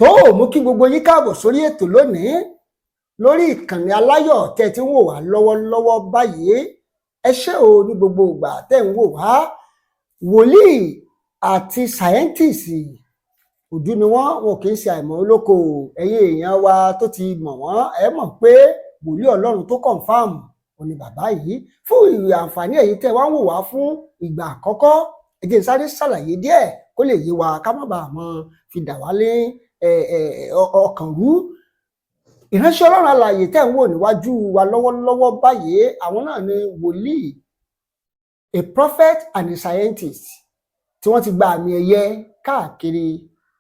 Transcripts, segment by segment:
Tó o mú kí gbogbo yín káàbọ̀ sórí ètò lónìí lórí ìkànnì aláyọ̀ tẹ́ ẹ ti ń wò wá lọ́wọ́lọ́wọ́ báyìí. Ẹ ṣé o ní gbogbo ìgbà tẹ́ ń wò wá. Wòlíì àti scientist ojú ni wọ́n, wọn kì í ṣe àìmọ̀ olóko. Ẹ̀yin èèyàn wa tó ti mọ̀ wọ́n, ẹ mọ̀ pé wòlíì Ọlọ́run tó confirm òní bàbá yìí. Fún ìrìn àǹfààní ẹ̀yin tẹ́ wá ń wò wá fún ìgbà àkọ́kọ́, ẹ jẹ́ n sáré ṣàlàyé díẹ̀ kó lè yé wa, ká má bàa mọ fi dà wá lé ọkàn rú. Ìránṣẹ́ Ọlọ́run alààyè tẹ́ ń wò níwájú wa lọ́wọ́lọ́wọ́ báyìí, àwọn náà ni wòlíì, a prophet and a scientist, tí wọ́n ti gba àmì ẹ̀yẹ káàkiri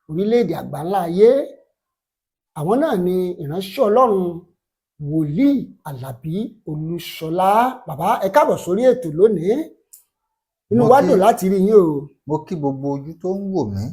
orílẹ̀-èdè àgbáńlá ayé. Àwọn náà ni ìránṣẹ́ Ọlọ́run, Wòlíì Àlàbí Olúṣọlá. Bàbá, ẹ káàbọ̀ sórí ètò lónìí. Inú wa dùn láti rí yín o. Mo kí gbogbo ojú tó ń wò mí.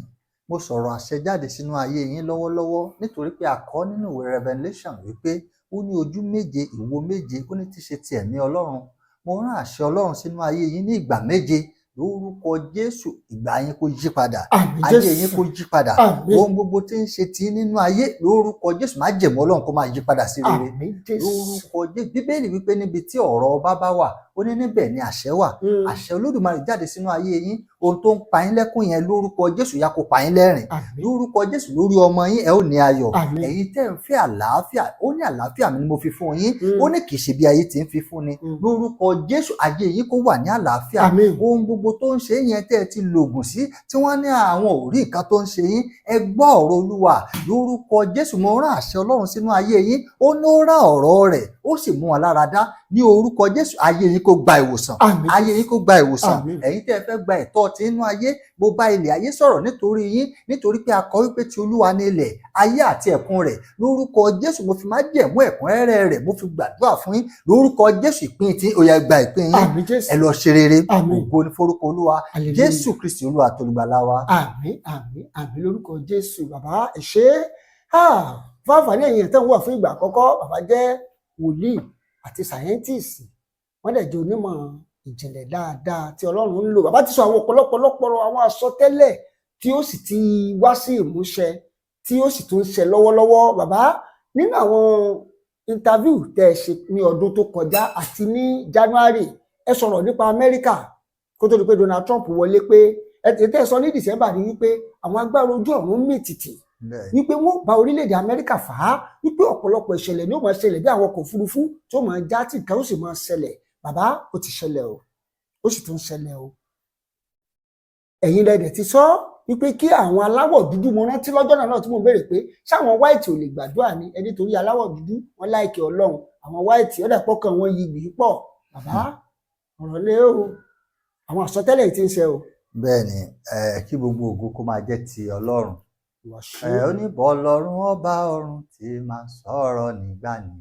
Mo sọ̀rọ̀ àṣẹ jáde sínú ayé yín lọ́wọ́lọ́wọ́, nítorí pé a kọ nínú ìwé Revelation wípé ó ní ojú méje, ìwo méje, ó ní tí ṣe ti ẹ̀mí Ọlọ́run. Mo rán àṣẹ Ọlọ́run sínú ayé yín ní ìgbà méje lórúkọ Jésù. Ìgbà yín kó yí padà. Ayé yín kó yí padà. Ohun gbogbo tí ń ṣe tí nínú ayé, lórúkọ Jésù, májẹ̀mú Ọlọ́run kó máa yí padà sí rere lórúkọ Jésù. Bíbélì wípé níbi tí ọ̀rọ̀ ọba bá wà, ó ní níbẹ̀ ni àṣẹ wà. Àṣẹ Olódùmarè jáde sínú ayé yín. Ohun tó ń pa yín lẹ́kún yẹn, lórúkọ Jésù, yá kó pa yín lẹ́rìn. Lórúkọ Jésù, lórí ọmọ yín, ẹ ó ní ayọ̀. Ẹ̀yin tẹ́ ń fẹ́ àlàáfíà, ó ní àlàáfíà mi ni mo fi fún yín, ó ní kì í ṣe bí ayé ti ń fi fún ni. Lórúkọ Jésù, ayé yín kó wà ní àlàáfíà. Ohun gbogbo tó ń ṣe yẹn tẹ́ ẹ ti lògùn sí, tí wọ́n ní àwọn ò rí nǹkan tó ń ṣe yín, ẹ gbọ́ ọ̀rọ̀ Olúwa. Lórúkọ Jésù, mo rán àṣẹ Ọlọ́run sínú ayé yín. Ó ní ó rán ọ̀rọ̀ rẹ̀, ó sì mú wọn lára dá. Ní orúkọ Jésù, ayé yín kó gba ìwòsàn. Ayé yín kó gba ìwòsàn. Ẹ̀yin tẹ́ ẹ fẹ́ gba ẹ̀tọ́ tí inú ayé, mo bá ilẹ̀ ayé sọ̀rọ̀ nítorí yín, nítorí pé a kọ wípé ti Olúwa ní ilẹ̀ ayé àti ẹ̀kún rẹ̀. Lórúkọ Jésù, mo fi májẹ̀mú ẹ̀kúnrẹ́rẹ́ rẹ̀, mo fi gbàdúrà fún yín. Lórúkọ Jésù, ìpín tí ó yá, gba ìpín yín. Ẹ lọ ṣe rere. Ògo ní forúkọ Olúwa. Jésù Kristi Olúwa àtolùgbàlà wa. Àmín, àmín, àmín lórúkọ Jésù. Bàbá, ẹ ṣé. Fáfàní ẹ̀yin tẹ́ ń wà fún ìgbà àkọ́kọ́, bàbá jẹ́ wòlíì àti scientist. Wọ́n dẹ̀ jẹ́ onímọ̀ ìjìnlẹ̀ dáadáa tí Ọlọ́run ń lò. Bàbá ti sọ àwọn ọ̀pọ̀lọpọ̀lọpọ̀ àwọn àsọtẹ́lẹ̀ tí ó sì ti wá sí ìmúṣẹ, tí ó sì tún ń ṣẹ lọ́wọ́lọ́wọ́. Bàbá, nínú àwọn interview tẹ́ ẹ ṣe ní ọdún tó kọjá àti ní January, ẹ sọ̀rọ̀ nípa Amẹ́ríkà kó tó di pé Donald Trump wọlé, pé ẹ tẹ́ ẹ sọ ní December ní wípé àwọn agbára ojú ọ̀run mì tìtì, wípé wọ́n bá orílẹ̀-èdè Amẹ́ríkà fà á, wípé ọ̀pọ̀lọpọ̀ ìṣẹ̀lẹ̀ ni ó máa ṣẹlẹ̀, bí àwọn ọkọ̀ òfurufú tí ó máa já, tí nǹkan ó sì máa ṣẹlẹ̀. Bàbá, ó ti ṣẹlẹ̀ o, ó sì tún ṣẹlẹ̀ o. Ẹ̀yin lẹ́dẹ̀ ti sọ wípé kí àwọn aláwọ̀ dúdú, mo rántí lọ́jọ́ náà tí mo béèrè pé ṣáwọn white ò lè gbàdúrà ni, ẹni torí aláwọ̀ dúdú wọn like Ọlọ́run, àwọn white ọ̀dà pọ̀kàn wọn yí gbì pọ̀. Bàbá, ọ̀rọ̀ lé o, àwọn àsọtẹ́lẹ̀ yìí ti ń ṣẹ o. Bẹ́ẹ̀ ni. Kí gbogbo ògo kó máa jẹ́ ti Ọlọ́run. Ẹ ó ní bọ́lọ́run ọba ọ̀run tí máa sọ̀rọ̀ nígbà ni,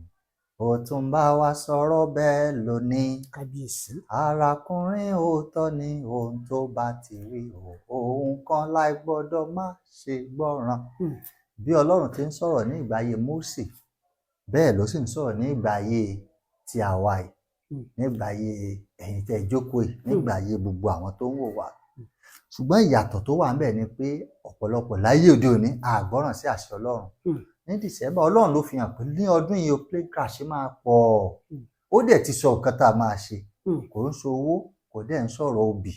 ó tún bá wa sọ̀rọ̀ bẹ́ẹ̀ lónìí. Kábíyèsí. Arákùnrin, òótọ́ ni ohun tó bá ti wí o, ohun kan láì gbọ́dọ̀ má ṣe gbọ́ràn. Bí Ọlọ́run ti ń sọ̀rọ̀ ní ìgbà ayé Mósè, bẹ́ẹ̀ ló sì ń sọ̀rọ̀ ní ìgbà ayé ti àwa yìí, nígbà ayé ẹ̀yin tẹ́ ẹ jókòó yìí, nígbà ayé gbogbo àwọn tó ń wò wá. Ṣùgbọ́n ìyàtọ̀ tó wà ńbẹ̀ ni pé ọ̀pọ̀lọpọ̀ láyé òde òní àgbọ́ràn sí àṣẹ Ọlọ́run. Ní December, Ọlọ́run ló fi hàn pé ní ọdún yìí o, plane crash máa pọ̀. Ó dẹ̀ ti sọ nǹkan tá a máa ṣe. Kò ń sọ owó, kò dẹ̀ ń sọ̀rọ̀ obì.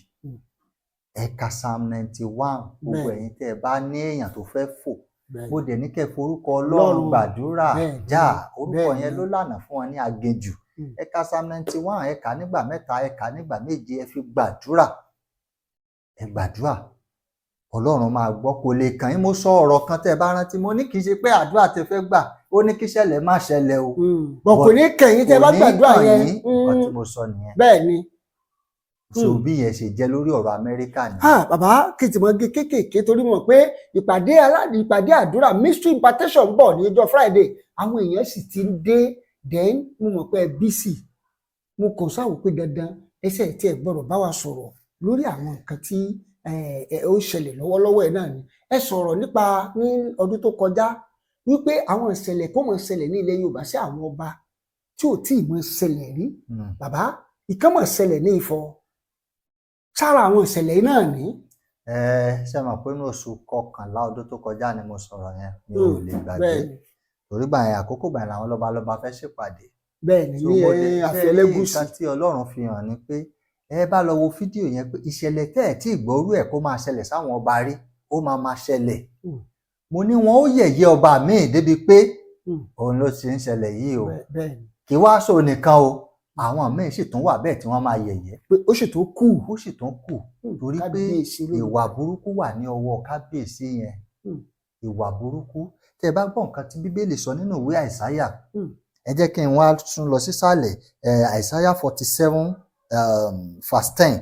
Ẹ ka Psalm 91, gbogbo ẹ̀yin tẹ́ ẹ bá ní èèyàn tó fẹ́ fò. Mo dẹ̀ ní kẹ́ ẹ forúkọ Ọlọ́run Ọlọ́run. gbàdúrà já orúkọ yẹn ló lànà fún wọn ní aginjù. Ẹ ka Psalm 91, ẹ kà nígbà mẹ́ta, ẹ kà nígbà méje, ẹ fi gbàdúrà. Ẹ gbàdúrà, Ọlọ́run máa gbọ́. Kò lè kàn yín. Mo sọ ọ̀rọ̀ kan tẹ́ ẹ bá rántí, mo ní kì í ṣe pé àdúrà tẹ́ fẹ́ gbà, ó ní kí ṣẹlẹ̀ má ṣẹlẹ̀ o. Bọ̀ kò ní kẹ̀yìn tẹ́ bá Kò ní gbàdúrà kàn yẹn. yín. Nǹkan tí mo sọ nìyẹn. Bẹ́ẹ̀ ni. So bí yẹn ṣe jẹ́ lórí ọ̀rọ̀ Amẹ́ríkà ni. Ah, bàbá, kì í ti mọ gé kéékèèké, torí mọ̀ pé ìpàdé aládìí, ìpàdé àdúrà mystery impartation ń bọ̀ ní ọjọ́ Friday, àwọn èèyàn sì ti ń dé. Then mo mọ̀ pé bc mo kàn sáwò pé dandan ẹsẹ̀ tí ẹ gbọ́dọ̀ bá wa sọ̀rọ̀ lórí àwọn nǹkan tí ó ń ṣẹlẹ̀ lọ́wọ́lọ́wọ́ ẹ̀ náà ni. Ẹ sọ̀rọ̀ nípa ní ọdún tó kọjá wípé àwọn ìṣẹ̀lẹ̀ kó mọ̀ ṣẹlẹ̀ ní ilẹ̀ Yorùbá sí àwọn ọba tí ò tí ì mọ̀ ṣẹlẹ̀ rí. Bàbá, ìkan mọ̀ ṣẹlẹ̀ ní Ifọ̀ sára àwọn ìṣẹ̀lẹ̀ yìí náà ní. Ẹ ṣe mọ̀ pé ní oṣù kọkànlá ọdún tó kọjá ni mo sọ̀rọ̀ yẹn, mi ò lè gbàgbé. Torí gbà yẹn, àkókò gbà yẹn làwọn lọ́balọ́ba fẹ́ ṣèpàdé. Bẹ́ẹ̀ni, So ní mo dé ààfin ṣe rí Ẹlẹ́gùṣì. Nǹkan tí Ọlọ́run fi hàn ni pé ẹ bá lọ wo fídíò yẹn pé ìṣẹ̀lẹ̀ tẹ́ ẹ̀ tí ìgbọ́rú ẹ̀ kó máa ṣẹlẹ̀ sáwọn ọba rí, ó máa máa ṣẹlẹ̀. Mo ní wọn ó yẹ̀yẹ́ ọba míì débi pé òun ló ti ń ṣẹlẹ̀ yìí o. Kì í wá sọ nìkan o, àwọn míì sì tún wà bẹ́ẹ̀ tí wọ́n máa yẹ̀yẹ́. Pé ó sì tó kù. Ó sì tún kù, torí pé Kábíyèsí ló ìwà burúkú wà ní ọwọ́ kábíyèsí yẹn. Ìwà burúkú, tẹ́ ẹ bá gbọ́ nǹkan tí Bíbélì sọ nínú ìwé Àìsáyà, ẹ jẹ́ kí n wá tún lọ sísàlẹ̀ ẹ, Àìsáyà 47 verse 10.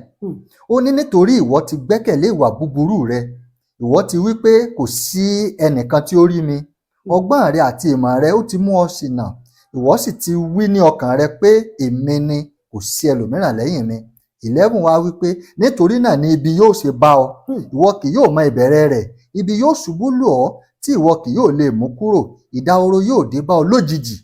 Ó ní, nítorí ìwọ ti gbẹ́kẹ̀lé ìwà búburú rẹ, ìwọ ti wí pé kò sí ẹnìkan tí ó rí mi. Ọgbọ́n rẹ àti ìmọ̀ rẹ ó ti mú ọ ṣìnà, ìwọ sì ti wí ní ọkàn rẹ pé èmi ni, kò sí ẹlòmíràn lẹ́yìn mi. 11 wá wí pé nítorí náà ni ibi yóò ṣe bá ọ, ìwọ kì yóò mọ ìbẹ̀rẹ̀ rẹ̀. Ibi yóò ṣubú lù ọ́ tí ìwọ kì yóò lè mú kúrò, ìdahoro yóò dé bá ọ lójijì,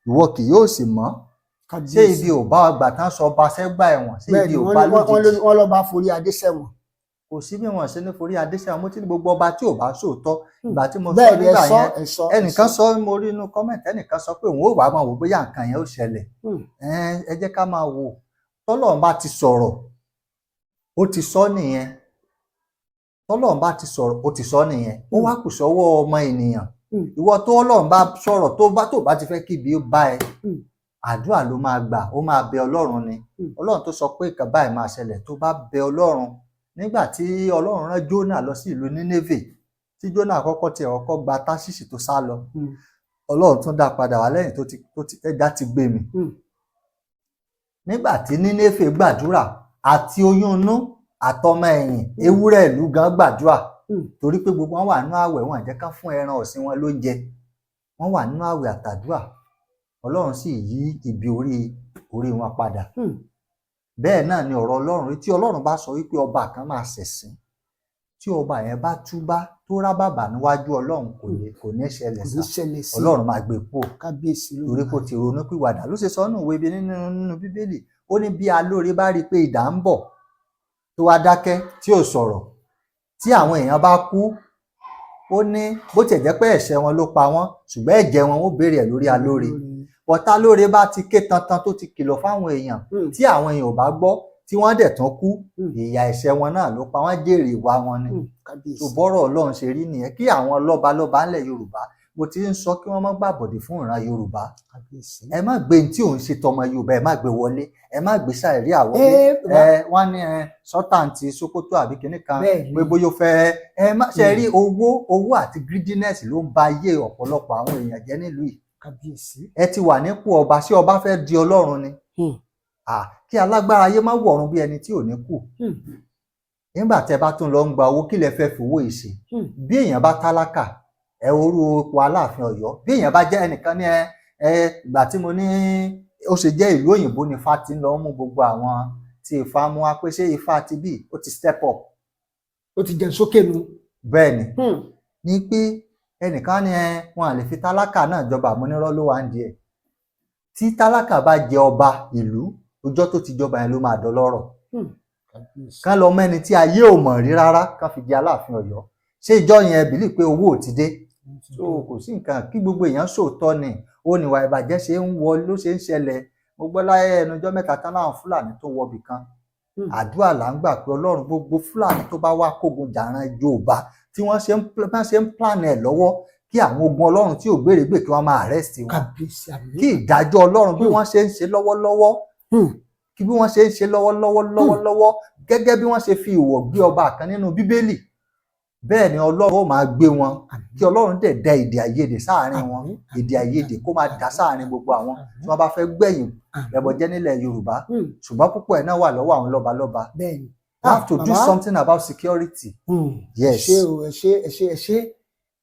ìwọ kì yóò sì mọ̀. Ṣé Kábíyèsí. ibi ò bá ọgbà tán sọ ọba sẹ́gbà ẹ̀wọ̀n? Ṣé Bẹ́ẹ̀ni, ibi ò wọ́n bá ní wọ́n lójijì? Wọ́n lọ bá forí adé sẹ́wọ̀n. Kò sí bí wọn ṣe ní forí adé sẹ́wọ̀n. Mo ti ní gbogbo ọba tí ò bá sóòótọ́, ìgbà tí mo sọ Bẹ́ẹ̀ni, ẹ nígbà sọ yẹn, ẹ sọ ẹ ẹnìkan sọ. sọ, mo rí inú comment, ẹnìkan sọ pé òun ò wá máa wò bóyá nǹkan yẹn ó ṣẹlẹ̀. Ẹ jẹ́ ká máa wò. Tọ́lọ́run bá ti sọ̀rọ̀, ó ti sọ nìyẹn. Tọ́lọ́run bá ti sọ̀rọ̀, ó ti sọ nìyẹn. Ó wá kù sọ́wọ́ ọmọ ènìyàn. Ìwọ tó Ọlọ́run bá sọ̀rọ̀, tó bá ti fẹ́ kí ibi ó bá ẹ, àdúrà ló máa gbà, ó máa bẹ Ọlọ́run ni. Ọlọ́run tó sọ pé nǹkan báyìí máa ṣẹlẹ̀, tó bá bẹ Ọlọ́run. Nígbà tí Ọlọ́run rán Jónà lọ sí ìlú Nínéfè, tí Jónà kọ́kọ́ tiẹ̀ kọ́kọ́ gba Táṣíṣì tó sá lọ, Ọlọ́run tún dá padà wá lẹ́yìn tó ti ẹja ti gbé mì. Nígbà tí Nínéfè gbàdúrà, àti oyún inú àtọmọ ẹ̀yìn, ewúrẹ́ ìlú gan gbàdúrà, torí pé gbogbo wọn wà nínú àwẹ̀, wọn jẹ́ ká fún ẹran ọ̀sìn wọn lóúnjẹ, wọ́n wà nínú àwẹ̀ àtàdúrà, Ọlọ́run sì yí ibi orí orí wọn padà. Bẹ́ẹ̀ náà ni ọ̀rọ̀ Ọlọ́run rí. Tí Ọlọ́run bá sọ wípé ọba kan máa ṣẹ̀sín, tí ọba yẹn bá túbá, tó rá bàbà níwájú Ọlọ́run, kò ní kò ní ṣẹlẹ̀ Kò sá ní ṣẹlẹ̀ sí. Ọlọ́run máa gbé kúrò. Kábíyèsí. Torí kó ti ronú pìwàdà. Ló ṣe sọ nínú ìwé ibi nínú Bíbélì, ó ní bí alóore bá rí i pé idà ń bọ̀, tó wá dákẹ́ tí ò sọ̀rọ̀, tí àwọn èèyàn bá kú, ó ní bó tiẹ̀ jẹ́ pé ẹ̀ṣẹ̀ wọn ló pa wọ́n, ṣùgbọ́n ẹ̀jẹ̀ wọn ó béèrè ẹ̀ lórí alóore. Bọ̀tá lóore bá ti ké tantan, tó ti kìlọ̀ fáwọn èèyàn, tí àwọn èèyàn ò bá gbọ́, tí wọ́n dẹ̀ tán kú, ìyà ẹ̀ṣẹ̀ wọn náà ló pa wọ́n, jèrè ìwà wọn ni. Kábíyèsí. Tó bọ́rọ̀ Ọlọ́run ṣe rí nìyẹn. Kí àwọn lọ́balọ́ba ńlẹ̀ Yorùbá, mo ti ń sọ, kí wọ́n má gbàbọ̀dè fún ìran Yorùbá. Kábíyèsí. Ẹ má gbé ní tí òun ṣe tọmọ Yorùbá, ẹ má gbé wọlé, ẹ má gbé sàìrí àwọlé. Ẹ wọ́n ní ẹ Sultan ti Sokoto àbí kinní kan, pé bóyá ó fẹ́ ẹ má ṣe rí owó. Owó àti greediness ló ń ba ayé ọ̀pọ̀lọpọ̀ àwọn èèyàn jẹ́ nílùú yìí. Kábíyèsí. Ẹ ti wà nípò ọba, ṣé ọba fẹ́ di Ọlọ́run ni? Kí alágbára ayé má wọ̀run bí ẹni tí ò ní kú. Nígbà tẹ́ bá tún lọ ń gba owó, kí lẹ fẹ́ fowó yìí ṣe? Bí èèyàn bá tálákà, ẹ orú ipò Aláàfin Ọ̀yọ́, bí èèyàn bá jẹ́ ẹnìkan ní ẹ ẹ ìgbà tí mo ní ó ṣe jẹ́ ìlú òyìnbó ni Ifá ti ń lọ mú gbogbo àwọn tí Ifá mú wá, pé ṣé Ifá ti bí ó ti step up. Ó ti jẹun sókè nu. Bẹ́ẹ̀ ni. Ní pé ẹnìkan ní ẹ wọn à lè fi tálákà náà jọba, àmúnirọ́ ló wà ń di ẹ̀. Tí tálákà bá jẹ ọba ìlú, ọjọ́ tó ti jọba yẹn ló máa dọlọ́rọ̀. Kábíyèsí. Kán lọ mẹ́ni tí ayé ò mọ̀ rí rárá, kán fi jẹ Aláàfin Ọ̀yọ́. Ṣé ìjọ yẹn bìlí pé owó ò ti dé? So kò sí nǹkan kí gbogbo èèyàn sòótọ́ ni. Ó ní ìwà ìbàjẹ́ ṣe ń wọ ló ṣe ń ṣẹlẹ̀. Mo gbọ́ láyé ẹnujọ́ mẹ́ta tán láwọn Fúlàní tó wọbì kan. Àdúrà là ń gbà pé Ọlọ́run, gbogbo Fúlàní tó bá wá kógun jàran Yorùbá, tí wọ́n ṣe ń bá ṣe ń plan ẹ̀ lọ́wọ́, kí àwọn ogun Ọlọ́run tí ò gbèrègbè kí wọ́n máa arrest wọn. Kábíyèsí, àmín. Kí ìdájọ́ Ọlọ́run, bí wọ́n ṣe ń ṣe lọ́wọ́lọ́wọ́, kí bí wọ́n ṣe ń ṣe lọ́wọ́lọ́wọ́ lọ́wọ́lọ́wọ́, gẹ́gẹ́ bí wọ́n ṣe fi ìwọ̀ gbé ọba kan nínú Bíbélì, bẹ́ẹ̀ ni Ọlọ́run ó máa gbé wọn. Àmín. Kí Ọlọ́run dẹ̀ da èdè àìyedè sáàárín wọn. Àmín. Èdè àìyedè kó máa dá sáàárín gbogbo àwọn tí wọ́n bá fẹ́ gbẹ̀yìn ẹbọjẹ́ nílẹ̀ Yorùbá. Ṣùgbọ́n púpọ̀ ẹ̀ náà wà lọ́wọ́ àwọn lọ́balọ́ba. We have to do Bàbá. something about security. Yes. Ẹ ṣé o, ẹ ṣé, ẹ ṣé, ẹ ṣé,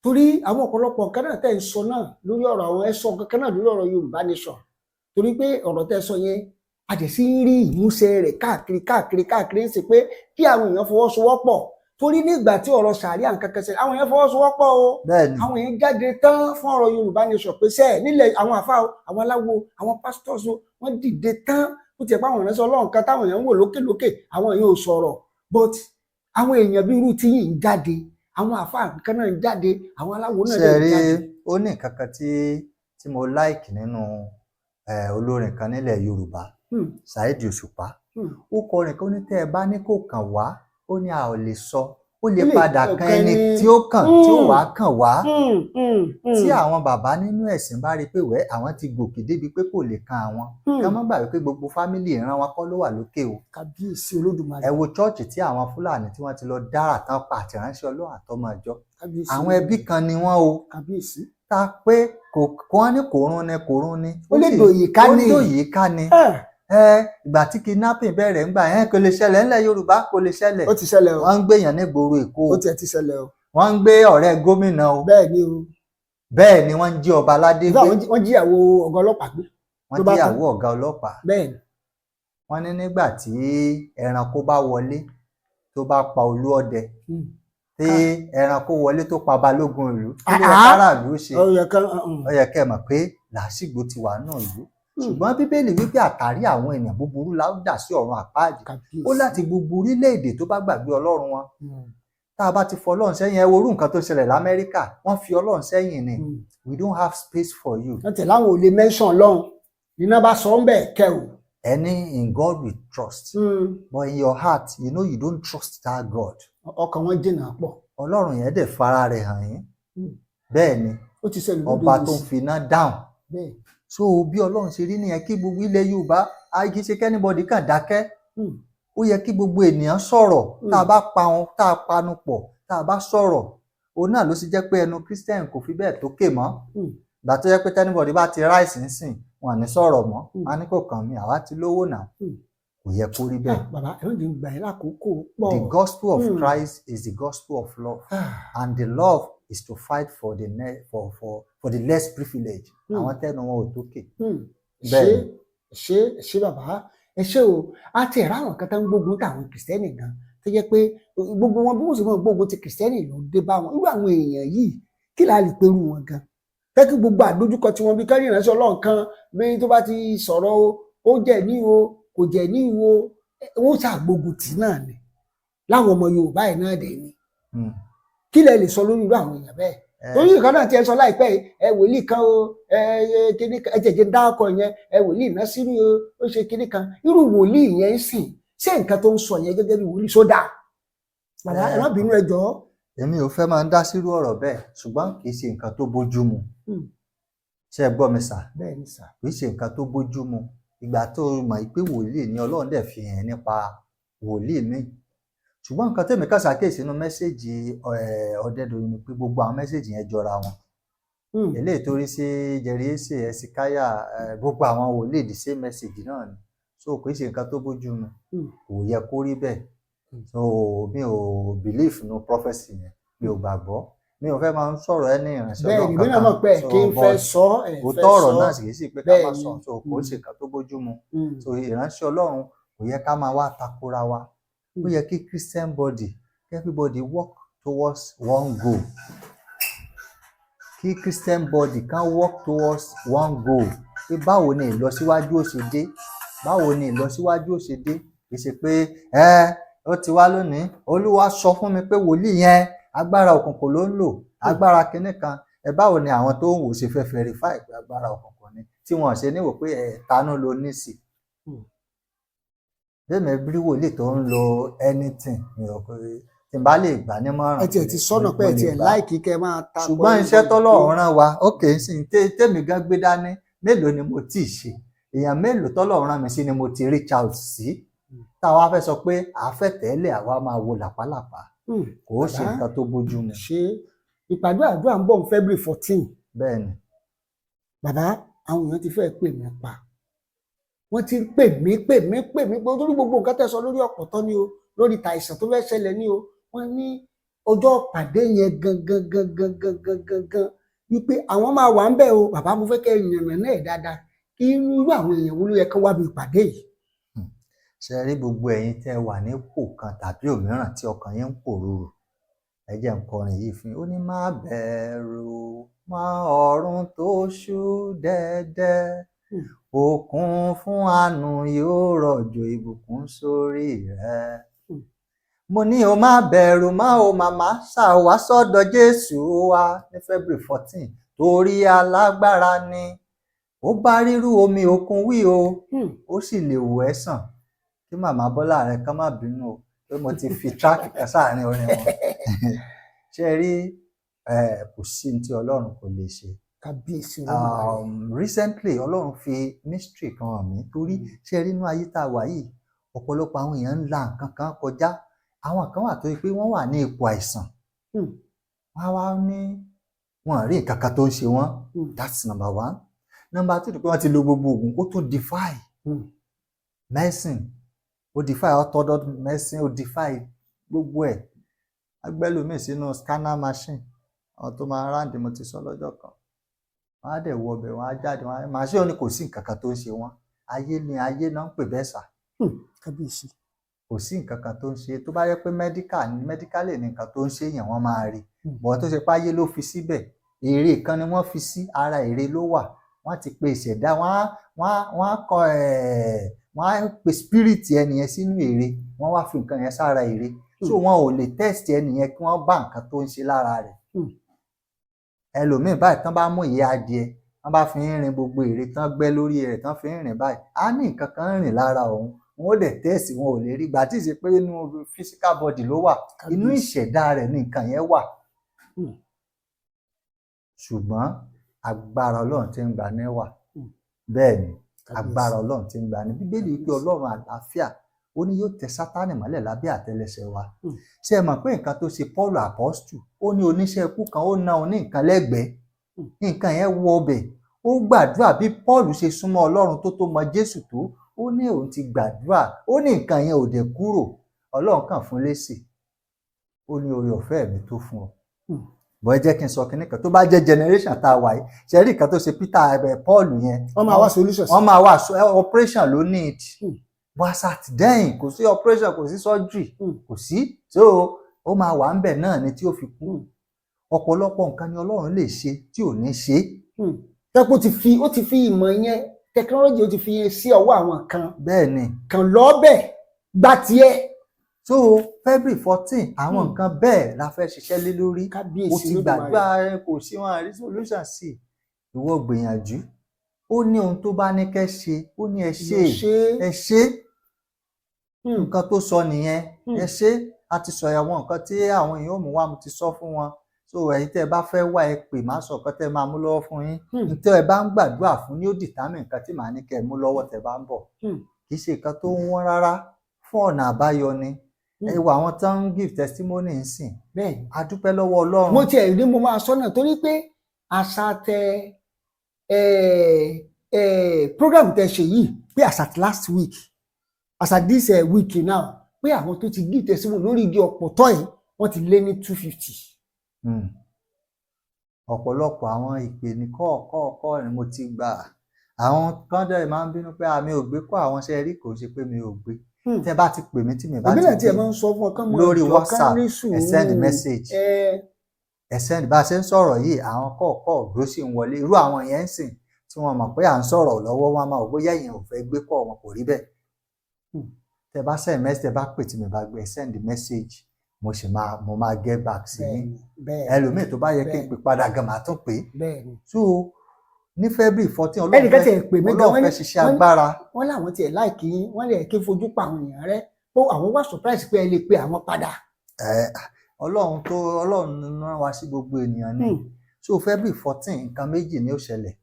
torí àwọn ọ̀pọ̀lọpọ̀ nǹkan náà tẹ́ ń sọ náà lórí ọ̀rọ̀ àwọn ẹ sọ nǹkan kan náà lórí ọ̀rọ̀ Yorùbá Nation, torí pé ọ̀rọ̀ tẹ́ sọ yẹn, a dẹ̀ sí ń rí ìmúṣẹ rẹ̀ káàkiri káàkiri káàkiri, ń sì pé kí àwọn èèyàn fọwọ́sowọ́pọ̀, torí nígbà tí ọ̀rọ̀ sàríà nǹkan kan ṣẹlẹ̀, àwọn èèyàn fọwọ́sowọ́pọ̀ o. Àwọn èèyàn jáde tán fún ọ̀rọ̀ Yorùbá Nation pé sẹ́ẹ̀ nílẹ̀ àwọn àfa o, àwọn aláwo, àwọn pastors o, wọ́n dìde tán. Ó tiẹ̀ pé àwọn ìránṣẹ́ Ọlọ́run kan táwọn èèyàn ń wò lókè lókè, àwọn èèyàn ò sọ̀rọ̀, but Àwọn èèyàn bí irú tí yìí ń jáde, àwọn àfáà kan náà ń jáde, àwọn aláwo náà Ṣe dẹ̀ ń rí, jáde. ó ní nǹkan kan tí mo like nínú olórin kan nílẹ̀ Yorùbá, Saheed Òṣùpá. Ó kọrin kan, ó ní tẹ́ ẹ bá ní kò kàn wá, ó ní a ò lè sọ, ó lè Ó lè padà kan kan ẹni ẹni. tí ó kàn, tí ó wàá kàn wá. Tí àwọn bàbá nínú ẹ̀sìn bá rí i pé wẹ́ àwọn ti gòkè débi pé kò lè kan àwọn, ká má gbàgbé pé gbogbo family ìran wọn kọ́ ló wà lókè o. Kábíyèsí Olódùmarè. Ẹ wo church tí àwọn Fúlàní tí wọ́n ti lọ dára tán pa àtìránṣẹ́ Ọlọ́run àtọmọ ìjọ. Kábíyèsí. Àwọn ẹbí kan ni wọ́n o. Kábíyèsí. Ta pé kò wọ́n ní kòrún ni, kòrún ni. Ó lè dòyìí ká ó ní. dòyìí ká ni. Ẹ ìgbà tí kidnapping bẹ̀rẹ̀ ńgbà yẹn, kò lè ṣẹlẹ̀ ńlẹ̀ Yorùbá, kò lè ṣẹlẹ̀. Ó ti ṣẹlẹ̀ o. Wọ́n ń gbèyàn ní gbòòrò Èkó Ó o. tiẹ̀ ti ṣẹlẹ̀ o. Wọ́n ń gbé ọ̀rẹ́ gómìnà o. Bẹ́ẹ̀ ni o. Bẹ́ẹ̀ ni wọ́n ń jí ọba aládé Nígbà gbé. wọ́n jíyàwó ọ̀gá ọlọ́pàá gbé. Wọ́n ló bá tán. jíyàwó ọ̀gá ọlọ́pàá. Bẹ́ẹ̀ ni. Wọ́n ní nígbà tí ẹranko bá wọlé tó bá pa olú ọdẹ, tí ẹranko wọlé tó pa balógun ìlú, kí ló yẹ Ah, ah. káràlú ṣe? Ó yẹ kán. Ó yẹ kẹ́ ẹ mọ̀ pé làásìgbò ti wà náà ìlú. Ṣùgbọ́n Bíbélì wípé àtàrí àwọn èèyàn búburú la ó dà sí ọ̀run àpáàdì. Kábíyèsí. Ó láti gbogbo orílẹ̀-èdè tó bá gbàgbé Ọlọ́run wọn. Tá a bá ti fọ Ọlọ́run sẹ́yìn, ẹ wo orú nǹkan tó ṣẹlẹ̀ l'Amẹ́ríkà, wọ́n fi Ọlọ́run sẹ́yìn ni. We don't have space for you. Wọ́n tẹ̀ láwọn ò lè mention Ọlọ́run, iná bá sọ ń bẹ̀ kẹ́ o. Ẹni in God we trust, but in your heart you know you don't trust that God. Ọkàn wọn jìnnà pọ̀. Ọlọ́run yẹn dẹ̀ fara rẹ̀ hàn yín. Bẹ́ẹ̀ ni. Ó ti ṣẹlẹ̀ lóde Ọba tó ń yìí. fi iná dáhùn. Bẹ́ẹ̀. So bí Ọlọ́run ṣe rí nìyẹn. Kí gbogbo ilẹ̀ Yorùbá, a kì í ṣe k'anybody kàn dákẹ́. Ó yẹ kí gbogbo ènìyàn sọ̀rọ̀. Tá a bá pa wọn, tá a panu pọ̀, tá a bá sọ̀rọ̀, òun náà ló sì jẹ́ pé ẹnu Christian kò fi bẹ́ẹ̀ tókè mọ́. Ìgbà tó jẹ́ pé t'anybody bá ti rise ńsìn, wọn à ní sọ̀rọ̀ mọ́. Wọn á ní kò kàn mí, àwa ti lówó náà. Kò yẹ kó rí bẹ́ẹ̀. Ah, bàbá, ẹ má jẹ́ n gbà yín lákòókò pọ̀. The gospel of Christ is the gospel of love, and the love is to fight for the ne for for for the less privileged, àwọn tẹnu wọn ò tókè. Ṣé Bẹ́ẹ̀ni. ṣé ṣé bàbá, ẹ ṣé o. A ti ẹ̀rọ àwọn kan tó ń gbógun táwọn Kìrìsìtẹ́nì gan, tó jẹ́ pé gbogbo wọn bí wọ́n sì máa gbógun ti Kìrìsìtẹ́nì ló dé bá wọn. Irú àwọn èèyàn yìí, kí là á lè perú wọn gan fẹ́ kí gbogbo àdójúkọ tí wọ́n bí kárí ìránṣẹ́ Ọlọ́run kan bí tó bá ti sọ̀rọ̀ o, ó jẹ́ ní o, kò jẹ́ ní o, wọ́n ṣàgbógun tì náà ni láwọn ọmọ Yorùbá yìí náà dẹ̀ ni. Kí lẹ lè sọ lórí irú àwọn èèyàn bẹ́ẹ̀? Torí nǹkan náà ti ẹ sọ láìpẹ́ yìí, ẹ wòlíì kan o, ẹ ẹ kíní kan, ẹ jẹjẹ dákọ yẹn, ẹ wòlíì Násírù o, ó ṣe kíní kan. Irú wòlíì yẹn ń sìn, ṣé nǹkan tó ń sọ yẹn gẹ́gẹ́ bí wòlíì sódà? Bàbá, ẹ má bínú, ẹ jọ̀ọ́. Èmi ò fẹ́ máa ń dá sírú ọ̀rọ̀ bẹ́ẹ̀, ṣùgbọ́n kì í ṣe nǹkan tó bójú mu. Ṣé ẹ gbọ́ mi sà? Bẹ́ẹ̀ ni sà. Kì í ṣe nǹkan tó bójú mu. Ìgbà tó mọ̀ pé wòlíì ni, Ọlọ́run dẹ̀ fi hàn nípa wòlíì mi. Ṣùgbọ́n nǹkan tèmi kàn ṣàkíyèsí nínú message Ọ̀dẹ́dọ̀yìn ni pé gbogbo àwọn message yẹn jọra wọn. Eléyìí tó rí sí Jerry Ese, Ẹ̀sìkáyà, gbogbo àwọn wòlíì, the same message náà ni. So kì í ṣe nǹkan tó bójú mu. Kò yẹ kó rí bẹ́ẹ̀. So mi ò believe nínú prophecy yẹn, mi ò gbàgbọ́, mi ò fẹ́ máa ń sọ̀rọ̀ ẹni ìrìnsẹ̀. Bẹ́ẹ̀ ni, mi náà mọ̀ pé kí n fẹ́ sọ ẹ̀ fẹ́ Òótọ́ ọ̀rọ̀ sọ. náà sì kì í sì pé ká má sọ. So kò ń ṣe nǹkan tó bójú mu. So ìránṣẹ́ Ọlọ́run, kò yẹ ká máa wá takora wa. Ó yẹ kí Christian body, everybody work towards one goal, kí Christian body kan work towards one goal, pé báwo ni ìlọsíwájú ó ṣe dé, báwo ni ìlọsíwájú ó ṣe dé. Kì í ṣe pé ẹ ó ti wá lónìí, Olúwa sọ fún mi pé wòlíì yẹn, agbára òkùnkùn ló ń lò, agbára kinní kan. Ẹ báwo ni àwọn tó ń wò ṣe fẹ́ verify pé agbára òkùnkùn ni, tí wọn ṣe níwò pé ẹ tanú ló ní sí? Bẹ́ẹ̀ mi rí wòlíì tó ń lo anything, mi ò pé tí n bá lè gbà nímọ̀ràn. Ẹ tiẹ̀ ti sọ́nà pé ẹ tiẹ̀ like kẹ́ máa ta. Ṣùgbọ́n iṣẹ́ tọ́lọ́run rán wa, ókè sí tèmi gan gbé dání, mélòó ni mo tíì ṣe? Èèyàn mélòó tọ́lọ́run rán mi sí ni mo ti reach out sí? Táwa fẹ́ sọ pé àáfẹ́ tẹ́lẹ̀, àwa máa wo làpálàpá, kò ó ṣe nǹkan tó bójú mu. Ṣe ìpàdé àdúrà ń bọ̀ ní February 14? Bẹ́ẹ̀ ni. Bàbá, àwọn èèyàn ti fẹ́ pè mí pa, wọ́n ti ń pè mí, pè mí, pè mí pé torí gbogbo nǹkan tẹ́ sọ lórí ọ̀pọ̀tọ́ ni o, lórí tàìsàn tó fẹ́ ṣẹlẹ̀ ni o. Wọ́n ní ọjọ́ ìpàdé yẹn gangan gangan gangan gangan wípé àwọn máa wà ń bẹ̀ o. Bàbá, mo fẹ́ kẹ́ yànnà náà dáadáa, kí irú àwọn èèyàn wo ló yẹ kó wá bí ìpàdé yìí? Ṣe rí gbogbo ẹ̀yin tẹ́ wà nípò kan tàbí òmíràn tí ọkàn yín ń pòrúurù, ẹ jẹ́ n kọrin yìí fún yín. Ó ní má bẹ̀rù mọ́, ọ̀run tó ṣú dẹ́dẹ́, òkun fún àánú yóò rọ̀jò ìbùkún sórí rẹ. Mo ní o má bẹ̀rù má o màmá, ṣáà wá sọ́dọ̀ Jésù wa ní February 14, torí alágbára ni. Ó bá rírú omi òkun wí o, ó sì lè wò ẹ́ sàn. Kí màmá Bọ́lá rẹ kán má bínú o pé mo ti fi track kan sáàrin orin wọn. Ṣé ẹ rí ẹ, kò sí ní tí Ọlọ́run kò lè ṣe. Kábíyèsí Olódùmarè. Recently Ọlọ́run fi mystery kan hàn mí, torí ṣé ẹ rí inú ayé tá a wà yìí, ọ̀pọ̀lọpọ̀ àwọn èèyàn ń la nǹkan kan kọjá. Àwọn kan wà tó yẹ pé wọ́n wà ní ipò àìsàn, wọ́n á wá ní wọn ò rí nǹkan kan tó ń ṣe wọ́n. That's number one. Number two ni pé wọ́n ti lo gbogbo oògùn, ó tún defy medicine, ó defy orthodox medicine, ó defy gbogbo ẹ̀. Agbẹ́lòmíì sínú scanner machine, àwọn tó máa round, mo ti sọ lọ́jọ́ kan, wọ́n á dẹ̀ wọ ọbẹ̀, wọ́n á jáde, wọ́n á machine, ó ní kò sí nǹkan kan tó ń ṣe wọ́n. Ayé ni, ayé náà ń pè bẹ́ẹ̀ sà. Kábíyèsí. Kò sí nǹkan kan tó ń ṣe. Tó bá yẹ pé medical ni, medically ní nǹkan tó ń ṣe yẹn, wọ́n máa rí bọ̀. Tó ṣe pé ayé ló fi síbẹ̀, ère kan ni wọ́n fi sí ara, ère ló wà. Wọ́n ti pe ìṣẹ̀dá, wọ́n á kọ ẹ̀, wọ́n á pe spirit ẹnìyẹn sínú ère, wọ́n wá fi nǹkan yẹn sára ère, so wọn ò lè test ẹnìyẹn kí wọ́n bá nǹkan tó ń ṣe lára rẹ̀. Ẹlòmíì báyìí, tán bá mú ìyẹ́ adìẹ, tán bá fi ń rin gbogbo ère tán gbẹ́ lórí rẹ̀, tán fi ń rìn báyìí, á ní nǹkan kan ń rìn lára òun. Wọn ó dẹ̀ test, wọn ò lè rí gbà tí ì ṣe pé inú physical body ló wà, inú ìṣẹ̀dá rẹ̀ ní nǹkan yẹn wà. Ṣùgbọ́n agbára Ọlọ́run tí ń gbani wà. Bẹ́ẹ̀ ni, agbára Ọlọ́run tí ń gbani. Bíbélì wípé Ọlọ́run àlàáfíà, ó ní yóò tẹ Sátánì mọ́lẹ̀ lábẹ́ àtẹlẹsẹ̀ wa. Ṣé ẹ mọ̀ pé nǹkan tó ṣe Paul Apostle, ó ní oníṣẹ́ ikú kan, ó ná oní nǹkan lẹ́gbẹ̀ẹ́, nǹkan yẹn wọ ọbẹ̀. Ó gbàdúrà. Bí Paul ṣe súnmọ́ Ọlọ́run tó mọ Jésù tó, ó ní òun ti gbàdúrà, ó ní nǹkan yẹn ò dẹ̀ kúrò. Ọlọ́run kàn fún lésì, ó ní oore ọ̀fẹ́ mi tó fún ọ. Bọ́ ẹ jẹ́ kí n sọ kinní kan. Tó bá jẹ́ generation tá a wà yìí, ṣe rí nǹkan tó ṣe Peter ẹ Paul yẹn, Wọ́n máa wá solution sí. Wọ́n máa wá operation ló need. But as at then, kò sí operation, kò sí surgery, kò sí. So ó máa wà ń bẹ̀ náà ni tí ó fi kú. Ọ̀pọ̀lọpọ̀ nǹkan ni Ọlọ́run lè ṣe tí ò ní ṣe. Tẹ́pọ̀ ti fi ìmọ̀ yẹn, technology, ó ti fi yẹn sí ọwọ́ àwọn kan. Bẹ́ẹ̀ ni. Kan lọ́ọ́bẹ̀ gba tiẹ̀. So February 14, àwọn nǹkan bẹ́ẹ̀ la fẹ́ ṣiṣẹ́ lé lórí. Kábíyèsí Ó ti Olódùmarè. gbàgbá ẹ, kò sí wọn àrí solution sí. Ìwọ gbìyànjú. Ó ní ohun tó bá ní kẹ́ ṣe, ó ní ẹ ṣe. Lọ ṣe. Ẹ ṣe. Nǹkan tó sọ nìyẹn. Ẹ ṣe. A ti sọ àwọn nǹkan tí àwọn èèyàn ò mú wá, mo ti sọ fún wọn. So ẹ̀yin tẹ́ ẹ bá fẹ́ wá, ẹ pè, má sọ nǹkan tẹ́ ẹ máa mú lọ́wọ́ fún yín. Tẹ́ ẹ bá ń gbàdúrà fún ní ó determine nǹkan tí màá ní kẹ́ ẹ mú lọ́wọ́ tẹ́ ẹ bá ń bọ̀. Kì í ṣe nǹkan tó ń wọ́n rárá, fún ọ̀nà àbáyọ ni. Ẹ wo àwọn tó ń give testimony ń sìn. Bẹ́ẹ̀ni. A dúpẹ́ lọ́wọ́ Ọlọ́run. Mo tiẹ̀ ní mo máa sọ́nà torí pé àṣà tẹ ẹ ẹ program tẹ ṣe yìí, pé as at last week, as at this week now, pé àwọn tó ti give testimony lórí igi ọ̀pọ̀tọ́ yìí, wọ́n ti lé ní 250. Ọ̀pọ̀lọpọ̀ àwọn ìpè ní kọ́ọ̀kọ́ọ̀kọ́ ni mo ti gbà. Àwọn kan dẹ̀ máa ń bínú pé àmì ò gbé kọ́ àwọn. Ṣe rí, kò ṣe pé mi ò gbé. Tẹ́ bá ti pè mí tí mi bá Èmi ti náà tiẹ̀ gbé máa ń sọ fún ọ kán mọ lórí ìjọ kán WhatsApp, ní ẹ send sùúrù. message. Ẹ Ẹ send. Bá a ṣe ń sọ̀rọ̀ yìí, àwọn kọ̀ọ̀kọ̀ ló sì ń wọlé. Irú àwọn yẹn ń sìn tí wọ́n mọ̀ pé à ń sọ̀rọ̀ lọ́wọ́, wọn máa wò bóyá èèyàn ò fẹ́ gbé kọ́ wọn. Kò rí bẹ́ẹ̀. Tẹ́ bá send message, tẹ́ bá pè tí mi bá gbé, ẹ send message, mo sì máa mo máa get back sí yín. Bẹ́ẹ̀ni. Ẹlòmíì tó bá yẹ kí n pè padà gan, màá tún pè é. So ní February 14, Ọlọ́run Ẹnìkan fẹ́ tiẹ̀ pè mí gan, Ọlọ́run wọ́n ní fẹ́ ṣiṣẹ́ agbára. Wọ́n láwọn tiẹ̀ like yín, wọ́n lè kí n fojú pa àwọn èèyàn rẹ pé àwọn wá surprise pé ẹ lè pe àwọn padà. Ẹ Ọlọ́run tó Ọlọ́run rán wa sí gbogbo ènìyàn ni. So February 14, nǹkan méjì ni ó ṣẹlẹ̀.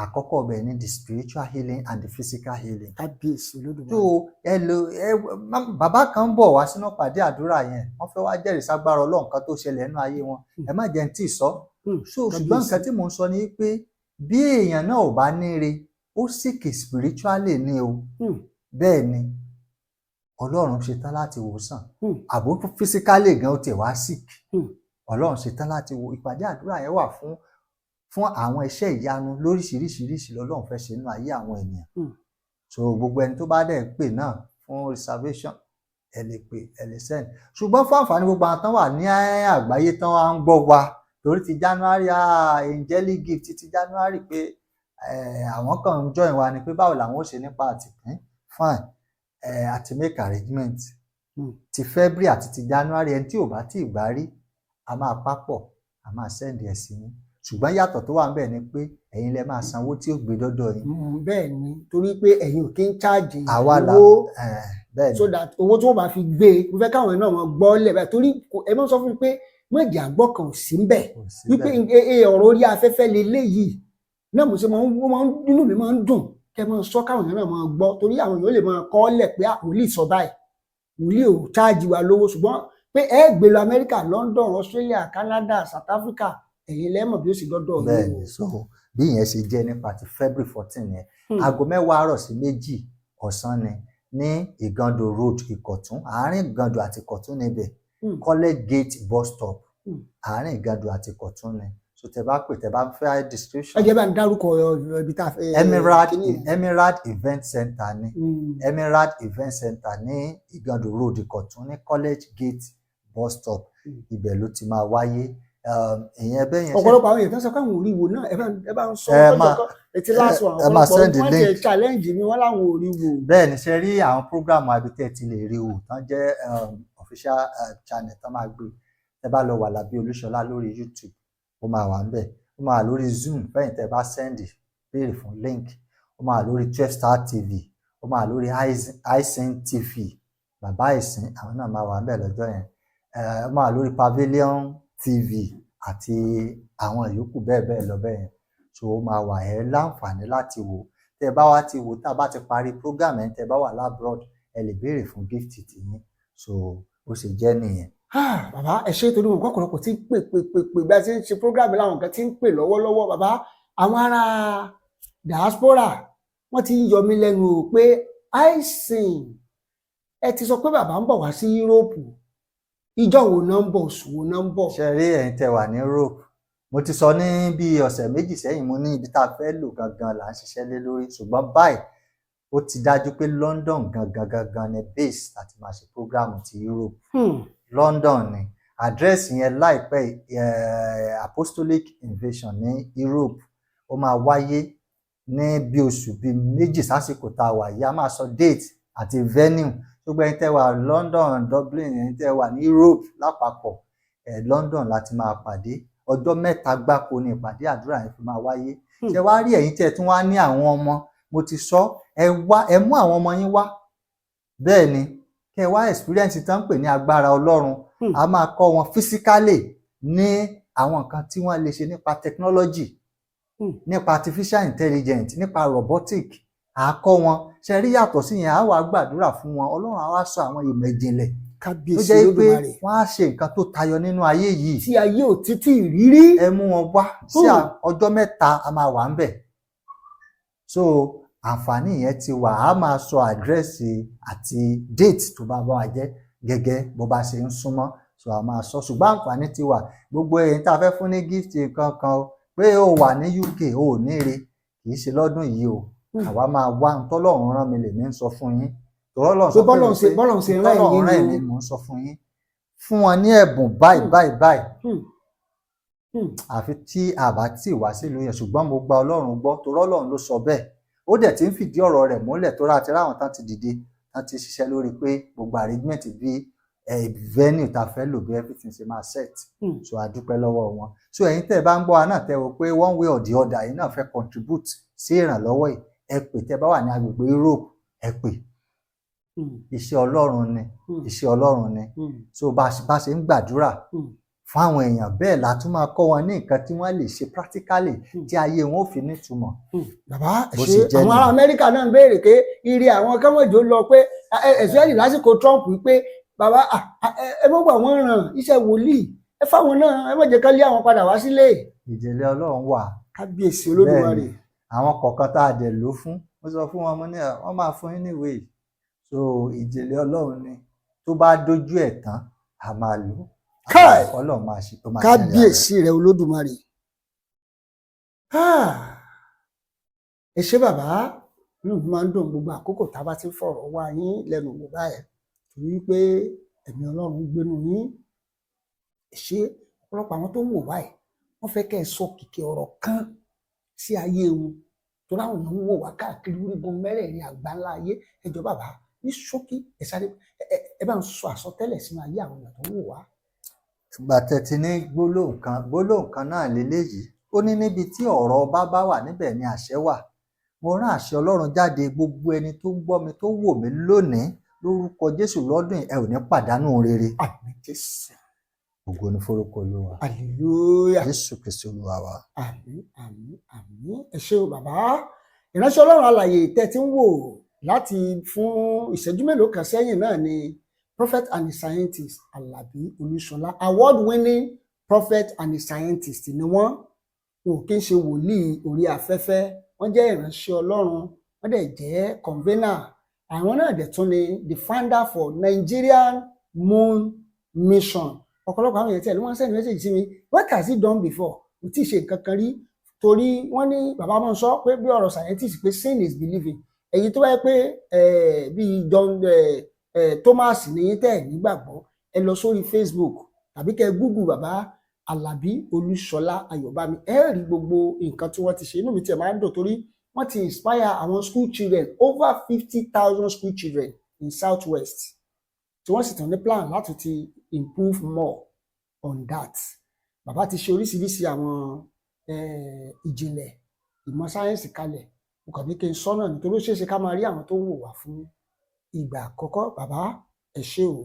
Àkọ́kọ́ bẹ̀ ni the spiritual healing and the physical healing. Kábíyèsí Olódùmarè. So ẹ lo ẹ bàbá kan ń bọ̀ wá sínú pàdé àdúrà yẹn, wọ́n fẹ́ wá jẹ́rìí ságbára Ọlọ́run kan tó ṣẹlẹ̀ nínú ayé wọn. Ẹ má jẹ́ n tí ì sọ. So ṣùgbọ́n Kábíyèsí. nǹkan tí mò ń sọ ni pé bí èèyàn náà ò bá níre, ó sick spiritually ni o. Bẹ́ẹ̀ ni, Ọlọ́run ṣetán láti wò sàn. Àbó physically gan, ó tiẹ̀ wá sick, Ọlọ́run ṣetán láti wò. Ìpàdé àdúrà yẹn wà fún àwọn iṣẹ́ ìyanu lóríṣiríṣiríṣi lọ́lọ́run fẹ́ ṣe nínú ayé àwọn ènìyàn. So gbogbo ẹni tó bá dẹ̀ pè náà fún reservation, ẹ lè pè, ẹ lè send. Ṣùgbọ́n fún àǹfààní gbogbo àwọn tán wà ní àgbáyé tán wá ń gbọ́ wa, torí ti January, angelic gift ti January, pé àwọn kan ń join wa ni pé báwo làwọn ó ṣe nípa àtìpín. Fine, àti make arrangement. Ti February àti ti January, ẹni tí ò bá tí ì gbà rí, a máa papọ̀, a máa send ẹ̀ sí yín. Ṣùgbọ́n yàtọ̀ tó wà ń bẹ̀ ni pé ẹ̀yin lẹ máa sanwó tí ó gbé dọ́dọ̀ yín. Bẹ́ẹ̀ ni, torí pé ẹ̀yin ò kí ń charge Àwa là owó bẹ́ẹ̀ ni. So that owó tí wọ́n bá fi gbé e, mo fẹ́ káwọn náà máa gbọ́ lẹ̀ báyìí, torí ẹ máa ń sọ fún mi pé mọ̀jà gbọ́ kan ò sí ń bẹ̀ Kò sí wípé bẹ́ẹ̀. Ọ̀rọ̀ orí afẹ́fẹ́ leléyìí náà. Mo ṣe máa ń ó máa ń inú mi máa ń dùn kẹ́ máa sọ káwọn èèyàn náà máa gbọ́, torí àwọn èèyàn lè máa kọ́ lẹ̀ pé, "Ah, wòlíì sọ báyìí, wòlíì ò charge wa lówó." Ṣùgbọ́n pé ẹ gbé lọ Amẹ́ríkà, London, Australia, Canada, South Africa, ẹ̀yin lẹ́mọ̀ bí ó sì dọ́dọ̀ yín Bẹ́ẹ̀ o. ni. So bí ìyẹn ṣe jẹ́ nípa ti February 14 yẹn, aago 10 àárọ̀ sí 2 ọ̀sán ni ní Ìgàndò Road, Ìkọ̀tún, àárín Ìgàndò àti Ìkọ̀tún níbẹ̀, College Gate bus stop. Àárín Ìgàndò àti Ìkọ̀tún ni. So tẹ bá pè, tẹ bá fẹ́ description. Ẹ jẹ́ bá ń dárúkọ ibi tá a fẹ́. Emerald Kíní yẹn. Emerald Event Center ni. Emerald Event Center ní Ìgàndò Road, Ìkọ̀tún, ní College Gate bus stop. Ibẹ̀ ló ti máa wáyé. Ìyẹn bẹ́ẹ̀ yẹn. Ọ̀pọ̀lọpọ̀ àwọn èèyàn tó ń sọ káwọn ò rí wo náà, ẹ bá ń sọ Ẹ kọjọ etí last one. Ẹ máa Ọ̀pọ̀lọpọ̀ send the wọ́n ti link. challenge mi, wọ́n láwọn ò rí wo. Bẹ́ẹ̀ ni. Ṣe rí àwọn program abitẹ́ ti lè rí wò tán jẹ́ official channel tán máa gbé. Tẹ́ bá lọ wà Lábí Olúṣọlá lórí YouTube, ó máa wà ńbẹ̀. Ó máa wà lórí Zoom fẹ́yìn tẹ́ bá send béèrè fún link. Ó máa wà lórí 12 Star TV, ó máa wà lórí iSyn TV, bàbá ìsìn, àwọn náà máa wà ńbẹ̀ lọ́jọ́ yẹn. Ó máa wà lórí Pavilion TV àti àwọn ìyókù bẹ́ẹ̀ bẹ́ẹ̀ lọ bẹ́ẹ̀ yẹn. So ó máa wà, ẹ́ láǹfààní láti wò. Tẹ́ bá wá ti wò, tá a bá ti parí program ẹ̀, tẹ́ bá wà l'abroad, ẹ lè béèrè fún gift tiyín. So bó ṣe jẹ́ nìyẹn. Ah, bàbá, ẹ ṣe, torí wọn kọ́kọ́rọ́kọ́ tí ń pè pè pè pè bí a ti ń ṣe program láwọn kan tí ń pè lọ́wọ́lọ́wọ́. Bàbá, àwọn ará diaspora wọ́n ti ń yọ mí lẹ́nu o pé àìsàn ẹ ti sọ pé bàbá ń bọ̀ wá sí Yúróòpù, ìjọ wo náà ń bọ̀, oṣù wo náà ń bọ̀? Ṣe rí ẹ̀yin tẹ́ wà ní Europe, mo ti sọ ní bí ọ̀sẹ̀ 2 sẹ́yìn, mo ní ibi tá a fẹ́ lò gangan là ń ṣiṣẹ́ lé lórí. Ṣùgbọ́n báyìí, ó ti dájú pé London gangan gangan ni base láti máa ṣe program ti Europe. London ni àdírẹ́sì yẹn láìpẹ́. Apostolic Invasion ní Europe, ó máa wáyé ní bí oṣù bíi 2 sásìkò tá a wà yìí. A máa sọ date àti venue. Gbogbo ẹ̀yin tẹ́ wà London, Dublin, ẹ̀yin tẹ́ wà ní Europe lápapọ̀, London láti máa pàdé. Ọjọ́ 3 gbáko ni ìpàdé àdúrà yẹn fi máa wáyé. Ṣé wàá rí ẹ̀yin tẹ́ tún wá ní àwọn ọmọ, mo ti sọ, ẹ wá, ẹ mú àwọn ọmọ yín wá. Bẹ́ẹ̀ ni, kẹ́ ẹ wá experience tán ń pè ní agbára Ọlọ́run. A máa kọ́ wọn physically ní àwọn nǹkan tí wọ́n lè ṣe nípa technology, nípa artificial intelligence, nípa robotic. À á kọ́ wọn. Ṣe rí, yàtọ̀ sí yẹn, á wàá gbàdúrà fún wọn, Ọlọ́run á wá sọ àwọn ìmọ̀ ìjìnlẹ̀ tó Kábíyèsí jẹ́ pé Olódùmarè. wọ́n á ṣe nǹkan tó tayọ nínú ayé yìí tí ayé ò títí rírí. Ẹ mú wọn wá sí ọjọ́ 3 a máa wà ń bẹ̀. So àǹfààní yẹn ti wà. Á máa sọ àdírẹ́sì àti date tó bá bá wa jẹ́ gẹ́gẹ́ bó bá ṣe ń súnmọ́. So a máa sọ, ṣùgbọ́n àǹfààní ti wà. Gbogbo èyí tá a fẹ́ fún ní gift kankan o, pé o wà ní UK, o ò ní ire, kì í ṣe lọ́dún yìí o. Àwa máa wá ohun tọ́lọ́run rán mi lèmi ń sọ fún yín. Tọ́lọ́run pé sọ bọ́lọ̀ ń ṣe pé bọ́lọ̀ ń ṣe rán tọ́lọ́run ẹ̀yin rán ni èmi, mò ń sọ fún yín, fún wọn ní ẹ̀bùn báyìí, báyìí báyìí. Àfi tí a bá tí wá sílùú yẹn. Ṣùgbọ́n mo gba Ọlọ́run gbọ́, torí Ọlọ́run ló sọ bẹ́ẹ̀, ó dẹ̀ ti ń fìdí ọ̀rọ̀ rẹ̀ múlẹ̀, tó ráti ráwọn tán ti dìde, tán ti ṣiṣẹ́ lórí pé gbogbo arrangement bí venue tá a fẹ́ lò, bí everything ṣe máa set. So a dúpẹ́ lọ́wọ́ wọn. So ẹ̀yin tẹ́ ẹ bá ń gbọ́ wa náà, tẹ́ wò pé one way or the other yìí náà fẹ́ contribute sí ìrànlọ́wọ́ yìí, ẹ pè. Tẹ́ bá wà ní agbègbè Europe, ẹ pè. Iṣẹ́ Ọlọ́run ni. Iṣẹ́ Ọlọ́run ni. So bá a ṣe ń gbàdúrà fún àwọn èèyàn, bẹ́ẹ̀ la tún máa kọ́ wọn ní nǹkan tí wọ́n lè ṣe practically tí ayé wọn ò fi nítumọ̀. Bàbá, ẹ Bó ṣe. ṣe jẹ́ Àwọn ará nìyẹn. Amẹ́ríkà náà ń béèrè pé ire àwọn kẹ́mọ̀jọ́ lọ pé especially lásìkò Trump pé bàbá, ẹ mọ̀ gbà wọ́n ràn iṣẹ́ wòlíì, ẹ fáwọn náà, ẹ má jẹ́ ká lé àwọn padà wá sílé. Ìjìnlẹ̀ Ọlọ́run wà. Kábíyèsí Olódùmarè. Bẹ́ẹ̀ni, àwọn kọ̀ọ̀kan tá a dẹ̀ lò fún, mo sọ fún wọn, mo ní wọ́n máa fún yín níwèé yìí. So ìjìnlẹ̀ Ọlọ́run ni, tó bá dójú ẹ̀ tán, a máa lò ó. Káì! Ọlọ́run máa ṣe tó máa ṣe ìyá rẹ̀. Kábíyèsí rẹ Olódùmarè. Ah! Ẹ ṣé bàbá, inú mi máa ń dùn gbogbo àkókò tá a bá ti ń fọ̀rọ̀ wá yín lẹ́nu wò báyìí, torí pé ẹ̀mí Ọlọ́run gbénu yín. Ẹ ṣé. Ọ̀pọ̀lọpọ̀ àwọn tó ń wò báyìí, wọ́n fẹ́ kẹ́ ẹ sọ kìkì ọ̀rọ̀ kan sí ayé wọn, torí àwọn èèyàn ń wò wá káàkiri orígun mẹ́rẹ̀ẹ̀rin àgbáńlá ayé. Ẹ jọ̀ọ́ bàbá, Ní ṣókí, ẹ sáré ẹ bá ń sọ àsọtẹ́lẹ̀ sínú ayé àwọn èèyàn tó ń wò wá. Ìgbà tẹ́tí ní gbólóhùn kan, gbólóhùn kan náà leléyìí. Ó ní níbi tí ọ̀rọ̀ ọba bá wà, níbẹ̀ ni àṣẹ wà. Mo rán àṣẹ Ọlọ́run jáde. Gbogbo ẹni tó ń gbọ́ mi, tó wò mí lónìí, lórúkọ Jésù, lọ́dún yìí, ẹ ò ní pàdánù rere. Àmín, Jésù. Ògo ní forúkọ Olúwa. Hallelujah. Jésù Kristi Olúwa wa. Àmín, àmín, àmín. Ẹ ṣé o, bàbá. Ìránṣẹ́ Ọlọ́run alàyè tẹ́ ti ń wò láti fún ìṣẹ́jú mélòó kan sẹ́yìn náà ni prophet and a scientist Alabi Olúṣọlá. Award winning prophet and a scientist ni wọ́n. Wọn ò kí ń ṣe wòlíì orí afẹ́fẹ́, wọ́n jẹ́ ìránṣẹ́ Ọlọ́run, wọ́n dẹ̀ jẹ́ convener. Àwọn náà dẹ̀ tún ni the founder for Nigerian Moon Mission. Ọ̀pọ̀lọpọ̀ àwọn èèyàn tí ẹ̀ ló wọ́n send message sí mi, "What has he done before?" Kò tí ì ṣe nǹkan kan rí, torí wọ́n ní bàbá máa ń sọ pé bí ọ̀rọ̀ scientist pé seeing is believing. Èyí tó bá yẹ pé bíi John Thomas ní tẹ̀ nígbàgbọ́, ẹ lọ sórí Facebook tàbí kẹ́ Google bàbá Àlàbí Olúṣọlá Ayọ̀bámi, ẹ rí gbogbo nǹkan tí wọ́n ti ṣe. Inú mi tiẹ̀ máa ń dùn torí wọ́n ti inspire àwọn school children, over 50,000 school children in South West, tí wọ́n sì tún ní plan láti ti improve more on that. Bàbá ti ṣe oríṣiríṣi àwọn ìjìnlẹ̀ ìmọ̀ sáyẹ́ǹsì kalẹ̀. Mo kàn ní kí n sọ náà nítorí ó ṣeé ṣe ká máa rí àwọn tó ń wò wá fún ìgbà àkọ́kọ́. Bàbá, ẹ ṣé o.